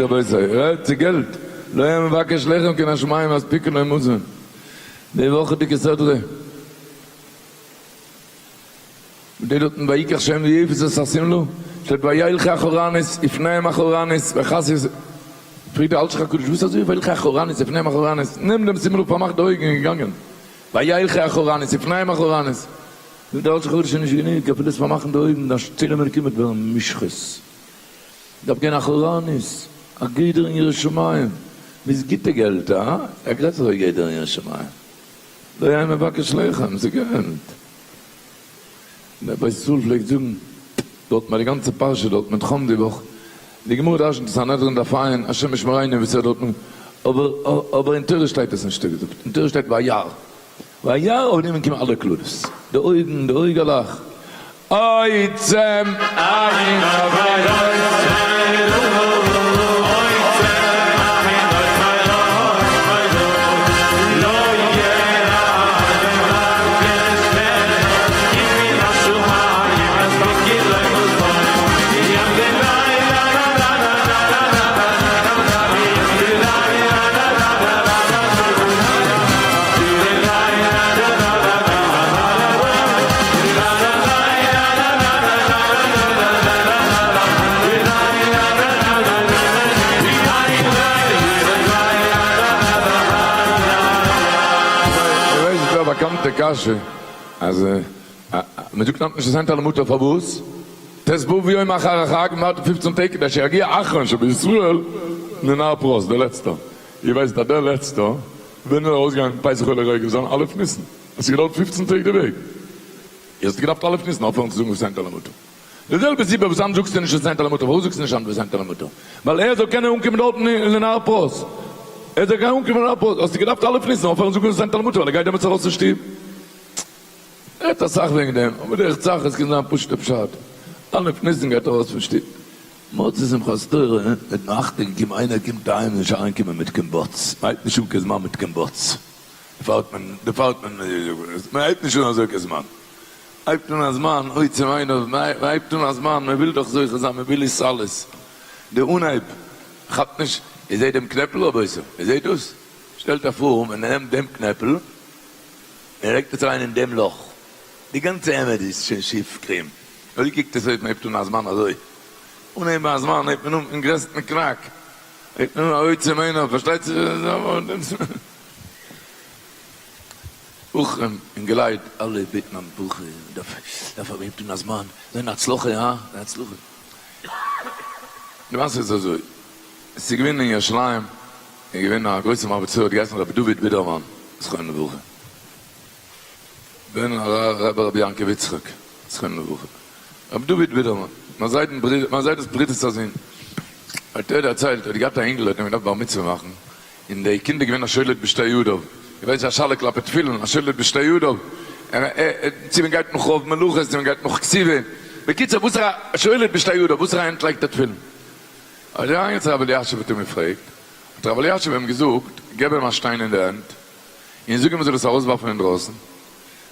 רבותי, רעדט צו געלט, לא היה מבקש לחם כי מן השמים יספיקו לו מזון. די וואכעדיגע סדרה שטייט דארטן ויקח שם ויפס את השמלה, שטייט וילכו אחורנית ופניהם אחורנית ויכסו את, פרעגט דער אלשיך הקדוש וואס אזוי וילכו אחורנית ופניהם אחורנית, נעם דעם שמלה פארמאך די אויגן און געגאנגען, וילכו אחורנית ופניהם אחורנית, זאגט דער אלשיך הקדוש איז נישט גענוג אפילו עס פארמאכן די אויגן, דיין צלם אלקים וועט ווערן מושחת. דארף גיין אחורנית, א גדר אין יראת שמים, ביז גוטע געלט, הא? א גרעסערע גדר אין יראת שמים. לא היה מבקש לחם, ס'איז געלט. דער בית ישראל פלעגט זאגן, דארט ביי די גאנצע פרשה דארט מיט חם די וואך, די גמרא דרשנ'ט סנהדרין דף ע', השם ישמרינו וואס ער דארט, אבער אבער אין תורה שטייט עס נישט געזאגט, אין תורה שטייט וירא. וירא אויף דעם קומען אלע קללות, די אויגן, די אויגעלעך, עוצם עיניו איר ווייסט ס'איז דא א באקאנטע קשיא אז מען זאגט היינט נישט ותן טל ומטר פארוואס? ט"ו יום אחר החג מ'ווארט פופצן טעג כדי שיגיע אחרון שבישראל לנהר פרת דער לעצטער איר ווייסט אז דער לעצטער ווען איז ארויסגעגאנגען פסח עולה רגל זיין א' ניסן עס האט געדויערט פופצן טעג די וועג איר האסט געדארפט א' ניסן אויפהערן צו זאגן ותן טל ומטר די זעלבע סיבה וואס היינט זאגסטו נישט ותן טל ומטר פארוואס זאגסטו נישט היינט ותן טל ומטר ווייל ער זאל קענען אנקומען דארטן לנהר פרת ער זאל קענען אנקומען לנהר פרת האסטו געדארפט א' ניסן אויפהערן זאגן ותן טל ומטר ווייל ער גייט דעמאלטס ארויס פון שטוב. רעדט אסאך וועגן דעם, אבער דרך צחות קען זיין פשוט'ע פשט, א' ניסן גייט ארויס פון שטוב, מוצאי שמחת תורה וועט מען אכטונג געבן איינער קומט אהיים נישט אריינקומען מיט קיין בוץ, מען הייבט נישט אן קיין זמן מיט קיין בוץ, דערפאר האט מען דערפאר האט מען מען הייבט נישט אן אזוי קיין זמן, הייבט אן א זמן עוצם עיניו, מען הייבט אן א זמן, מען וויל דאך זוכה זיין, מען וויל התעלות, די אנהייב כאפט נישט, איר זעט דעם קנעפל רבותי? איר זעט דאס? שטעלט אייך פאר מען נעמט דעם קנעפל, מען לייגט עס אריין אין דעם לאך, די גאנצע העמד איז שוין שיף קרום, אזוי קוקט עס אויס, מען הייבט אן א זמן אזוי, אנהייבן א זמן הייבט מען אן מיטן גרעסטן קנאק, הייבט מען אן א עוצם עיניו, פארשטייט זיך, בחורים אינגעלייט אלע בעטן א ברכה, מען דארף דארף מען הייבט אן א זמן, זען הצלחה, הא? זען הצלחה. די מעשה איז אזוי, עס איז געווען אין ירושלים, איז געווען א גרויסע מרביץ תורה האט געהייסן רבי דוד בידערמאן זכרונו לברכה, בן הרב רבי יעקב יצחק זכרונו לברכה, רבי דוד בידערמאן, מיין זיידן ברודער, מיין זיידע'ס ברודער'ס א זון, האט ער דערציילט, ער האט געהאט א אינגל האט אים געדארפט בר מצוה מאכן, און די קינד איז געווען א שולט בשתי ידיו, איר ווייסט א שאלה כלפי תפילין, א שולט בשתי ידיו, צו מען גייט נאך רוב מלאכות, צו מען גייט נאך כתיבה, בקיצור וואס א שולט בשתי ידיו, וואסערע הענט לייגט ער תפילין? האט ער אריינגעצויגן רבי אלישיב האט אים געפרעגט, האט רבי אלישיב אים געזאגט, געב אים א שטיין אין די הענט, און זאג אים ער זאל עס ארויסווארפן אינדרויסן,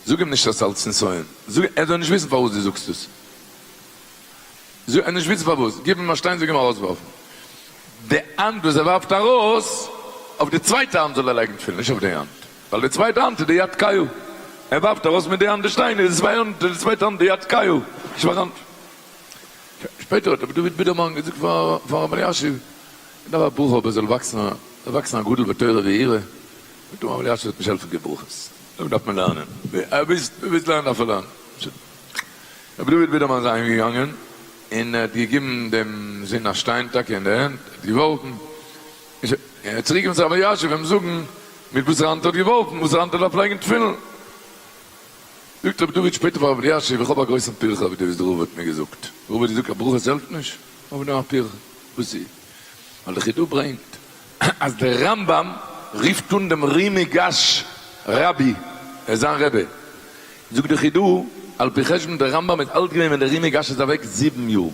זאג אים נישט אז ס'איז אלס נסיון, זאג ער זאל נישט וויסן פארוואס דו זאגסט עס, זאג ער נישט וויסן פארוואס, גיב אים א שטיין זאג אים ארויסווארפן, די האנט וואס ער ווארפט ארויס, אויף די צווייטע האנט זאל ער לייגן תפילין, נישט אויף די האנט, ווייל די צווייטע האנט איז די יד כהה, ער ווארפט ארויס מיט די האנט די שטיין, איז די צווייטע האנט די יד כהה, שוואכע האנט. שפעטער האט רבי דוד בידערמאן געזאגט פאר רבי אלישיב, איך דארף א ברכה אבער עס זאל וואקסן וואקסן א גדול בתורה ויראה, זאגט אים רבי אלישיב וועט נישט העלפן קיין ברכות, דעם דארף מען לערנען, ווילסט לערנען דארף ער לערנען. רבי דוד בידערמאן איז אהיים געגאנגען און ער האט געגעבן דעם זון א שטיין טאקע אין די הענט, ער האט געווארפן, ער איז צוריק געקומען צו רבי אלישיב אים זאגן מיט וואסערע האנט ער האט געווארפן, וואסערע האנט ער דארף לייגן תפילין. זאגט רבי דוד שפעטער פאר רבי אלישיב, איך האב א גרויסן פירכא ווי דער רב האט מיר געזאגט, דער רב האט געזאגט אז ברכות העלפט נישט, האב איך נאר א פירכא, וואס איז? ווייל דער חידא ברענגט אז דער רמב ם רופט אן דעם רי מגאש רבי, ער איז זיין רבי, זאגט דער חידא, על פי חשבון דער רמב ם איז אלט געווען ווען דער רי מגאש איז אוועק זיבן יאר, און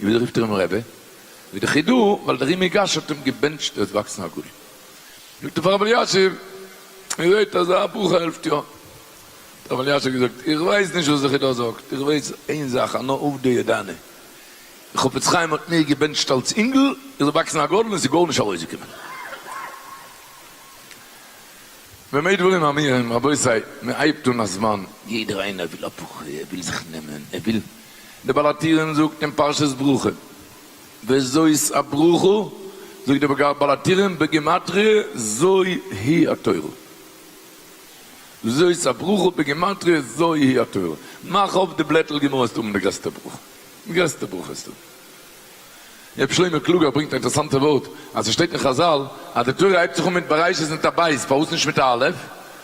וויאזוי רופט ער אים רבי? זאגט דער חידא, ווייל דער רי מגאש האט אים געבענטשט ער זאל וואקסן א גדול. זאגט ער פאר רבי אלישיב, איר זעט אז א ברכה העלפט יא. האט רבי אלישיב געזאגט, איך ווייס נישט וואס די חידא זאגט, איך ווייס איין זאך, אנא עובדא ידענא, דער חפץ חיים האט מיר געבענטשט אלס אינגל. איך זאל וואקסן א גדול און ס'איז גארנישט ארויסגעקומען. במה דברים אמורים, רבותי, מען הייבט אן א זמן, יעדער איינער וויל א ברכה, ער וויל זיך נעמען, ער וויל, דער בעל הטורים זאגט אין פרשת ברכה, וזאת הברכה, זאגט דער בעל הטורים בגימטריא זו היא התורה. וזאת הברכה בגימטריא זו היא התורה. מאך אויף די בלעטל גמרא וועסטו האבן די גרעסטע ברכה. די גרעסטע ברכה וועסטו האבן. רבי שלמה קלוגער ברענגט א אינטערעסאנטע ווארט, אז עס שטייט אין חזל אז די תורה הייבט זיך אן מיט בראשית מיט א בית, פארוואס נישט מיט א אלף?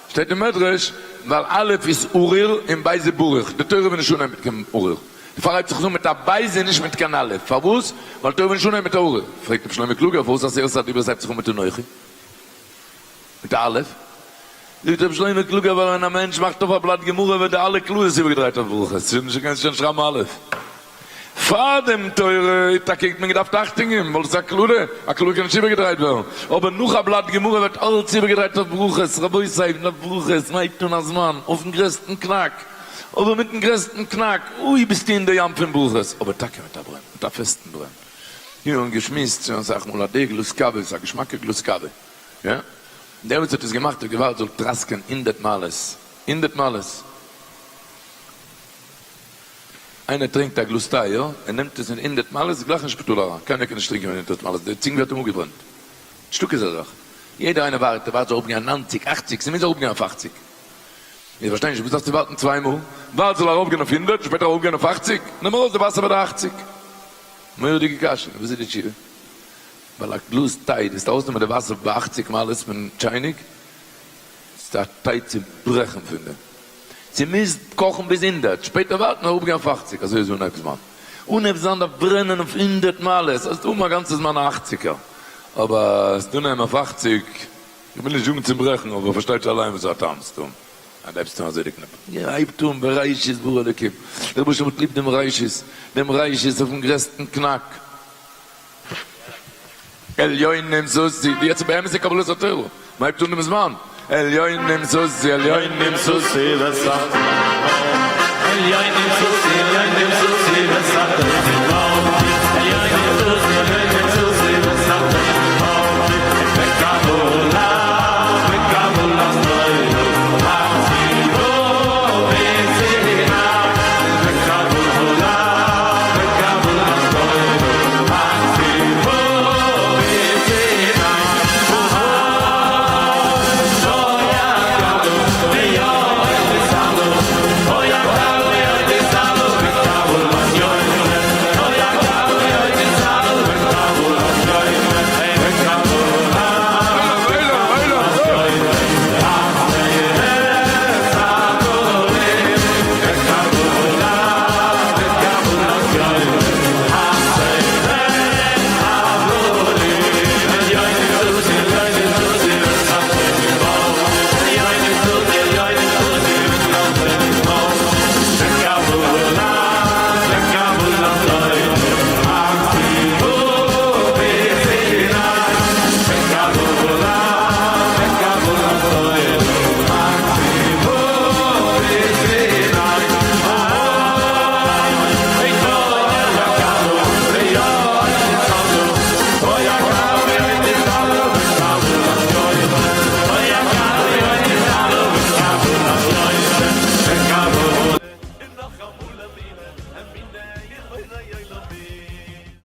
שטייט אין מדרש, ווייל אלף איז ארור און בית איז ברוך, די תורה וויל נישט אנהייבן מיט קיין ארור, דערפאר הייבט זיך עס אן מיט א בית און נישט מיט קיין אלף, פארוואס? ווייל תורה וויל נישט אנהייבן מיט א ארור. פרעגט רבי שלמה קלוגער, פארוואס עשרת הדיברות הייבט זיך אן מיט אנכי? מיט א אלף? זאגט רבי שלמה קלוגער ווייל ווען א מענטש מאכט אויף א בלאט גמרא ווערט די אלע קללות איבערגעדרייט אויף ברכות, ס'איז נישט קיין שרייבן אלף. פאר דעם תורה איז טאקע האט מען געדארפט אכטונג געבן ווייל דאס איז א קללה, א קללה קען נישט איבערגעדרייט ווערן, אבער נאך א בלאט גמרא ווערט אלץ איבערגעדרייט אויף ברכות, רבותי נאך ברכות, מ'הייבט אן א זמן אויפן גרעסטן קנאק, אבער מיטן גרעסטן קנאק, אוי ביסטו אין די ים פון ברכות, אבער טאקע מיט א ברען, מיט א פעסטן ברען. מיר האבן געשמועסט שוין אסאך מאל אז די גלאז קאווע איז א געשמאקע גלאז קאווע, יא? דער וואס האט עס געמאכט האט געווארט זאל טראסקען הונדערט מעלות, הונדערט מעלות. איינער טרינקט א גלאז טיי, יא? ער נעמט עס אין הונדערט מעלות, גלייך אין שפיטאל אריין, קיינער קען נישט טרינקען אין הונדערט מעלות, די צונג ווערט אים אפגעברענט. נישטא כזה זאך. יעדער איינער ווארט, ער ווארט זאל אראפגיין ניינציג, אכציג, ס'מוז אראפגיין אויף אכציג. איך פארשטיי נישט, וואס דארפסטו ווארטן צוויי מאל? ווארט זאל ארויפגיין אויף הונדערט, און שפעטער ארויפגיין אויף אכציג? נעם ארויס די וואסער ביי די אכציג. מורא'דיגע קשיא, וואס איז די תשובה? ווייל א גלאז טיי, דו וועסט ארויסנעמען די וואסער ביי אכציג מעלות פון טשייניק, ס'איז א טיי צו ברעכן פון דעם. ס'מוז קאכן ביז הונדערט, שפעטער ווארטן אראפגיין אויף אכציג, אזוי איז אנהייב זמן. אנהייב זמן דארף ברענען אויף הונדערט מעלות, זאלסט האבן א גאנצע זמן א אכציגער, אבער עס אנהייבן אויף אכציג, איך וויל נישט זאגן צום ברעכן, אבער פארשטייט זיך אליין וואס א טעם ס'טאן. אז דו הייבסט אן אזוי די קנעפל. יא, הייבט אן בראשית ברא אלקים, דער רבוש"ע האט ליב דעם ראשית, דעם ראשית אויפן גרעסטן קנאק. עליונים סוסי, די יעצט באמת איז קבלת התורה, מען הייבט אן דעם זמן, עליונים סוסי, עליונים סוסי וסת, עליונים סוסי, עליונים סוסי וסת.